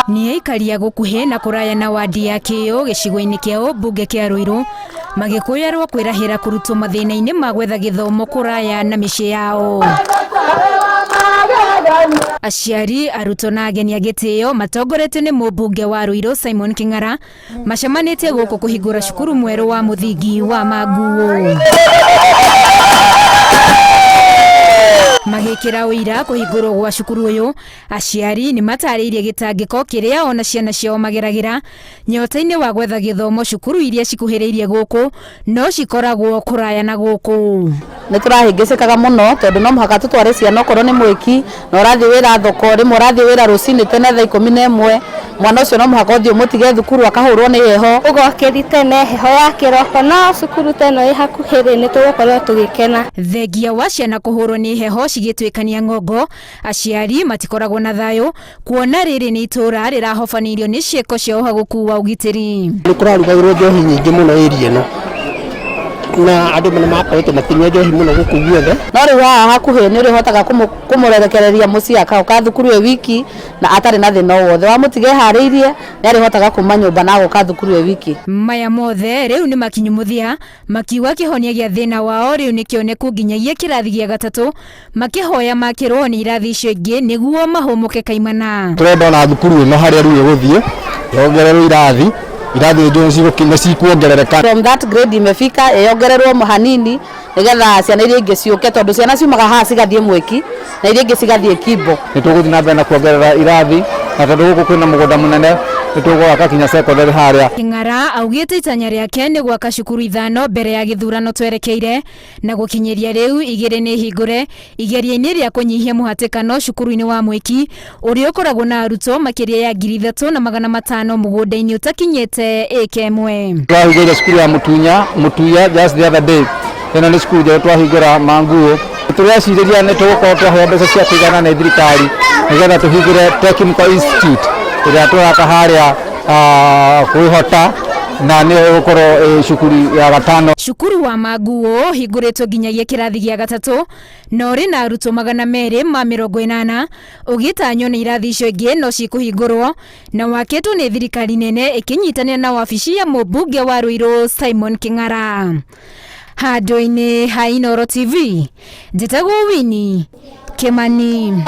Nĩ aikaria gũkuhĩ na kũraya na wadi ya Kĩũ gĩcigo-inĩ kĩa ũmbunge kĩa Ruiru magĩkũyarwo kwĩrahĩra kũrutwo mathĩna-inĩ ma gwetha gĩthomo kũraya na mĩciĩ yao. Aciari, arutwo na ageni a gĩtĩo matongoretio nĩ mũmbunge wa Ruiru Simon Kĩng'ara macemanĩtie gũkũ kũhingũra cukuru mwerũ wa mũthingi wa Manguũ. Magĩkĩra ũira kũhingũrwo gwa cukuru ũyũ, aciari nĩ matarĩirie gĩtangĩko kĩrĩa ona ciana ciao mageragĩra nyota-inĩ wa gwetha gĩthomo cukuru iria cikuhĩrĩirie gũkũ no cikoragwo kũraya na gũkũ. Nĩ tũrahĩngĩcĩkaga mũno tondũ no mũhaka tũtware ciana okorwo nĩ mwĩki na ũrathiĩ wĩra thoko, rĩmwe ũrathiĩ wĩra rũcinĩ tene thaa 11, mwana ũcio no mũhaka ũthiĩ ũmũtige thukuru akahũrwo nĩ heho. Ũgokĩri tene heho ya kĩroko, no cukuru ta ĩno ĩ hakuhĩ rĩ, nĩ tũgũkorwo tũgĩkena. Thengia wa ciana kũhũrwo nĩ heho cigĩtuĩkania ng'ongo, aciari matikoragwo na thayũ kuona rĩrĩ nĩ itũra rĩrahobanĩirio nĩ ciĩko cia ũhagũku wa ũgitĩri. Nĩ kũrarugagĩrwo njohi nyingĩ mũno area ĩno, na andũ nĩ makoretwo makĩnyua njohi mũno gũkũ guothe. No rĩu haha hakuhĩ nĩ ũrĩhotaga kũmũrekereria mũciĩ akaũka thukuru ĩ wiki na atarĩ na thĩna o wothe. Wamũtiga eharĩirie nĩ arĩhotaga kuma nyũmba na agoka thukuru ĩ wiki. Maya mothe rĩu nĩ makinyu mũthia, makiuga kĩhonia gĩa thĩna wao rĩu nĩ kĩoneku nginyagia kĩrathi gĩa gatatũ, makĩhoya makĩrwo nĩ irathi icio ingĩ nĩguo mahũmũke kaimana. Tũrenda ona thukuru ĩno harĩa rĩu ĩgũthiĩ yongererwo irathi, irathi nĩ cikuongerereka. From that grade imefika ĩyongererwo hanini nĩgetha ciana iria ingĩ ciũke, tondũ ciana ciumaga haha cigathiĩ Mwĩki na iria ingĩ cigathiĩ Kimbo. Nĩ tũgũthiĩ na mbere na kuongerera irathi, na tondũ gũkũ kwĩna mũgũnda mũnene nĩ tũgwaka kinya secondary harĩa. Kĩng'ara augĩte itanya rĩake nĩ gwaka cukuru 5 mbere ya gĩthurano twerekeire, na gũkinyĩria rĩu 2 nĩ hingũre igeria-inĩ rĩa kũnyihia mũhatĩkano cukuru-inĩ wa Mwĩki ũrĩa ũkoragwo na arutwo makĩria ya 3500 mũgũnda-inĩ ũtakinyĩte ĩka 1. Twahingũrire cukuru ya Mũtunya, Mũtuya just the other day. Ĩno nĩ cukuru njerũ twahingũra Manguũ. Tũrecirĩria nĩ tũgũkorwo twaheo mbeca cia kũigana nĩ thirikari nĩgetha tũhingũre Technical Institute ĩrĩa tũraka harĩa kwĩhota, na nĩyo ĩgũkorwo ĩ cukuru ya gatano. Cukuru wa Manguũ ũhingũrĩtwo nginyagia kĩrathi gĩa gatatũ na ũrĩ na arutwo 280, ũgĩtanywo nĩ irathi icio ingĩ no cikũhingũrwo, na wakĩtwo nĩ thirikari nene ĩkĩnyitanĩra na wabici ya mũmbunge wa Ruiru Simon Kĩng'ara. Handũ-inĩ ha Inooro TV, njĩtagwo Winnie Kimani.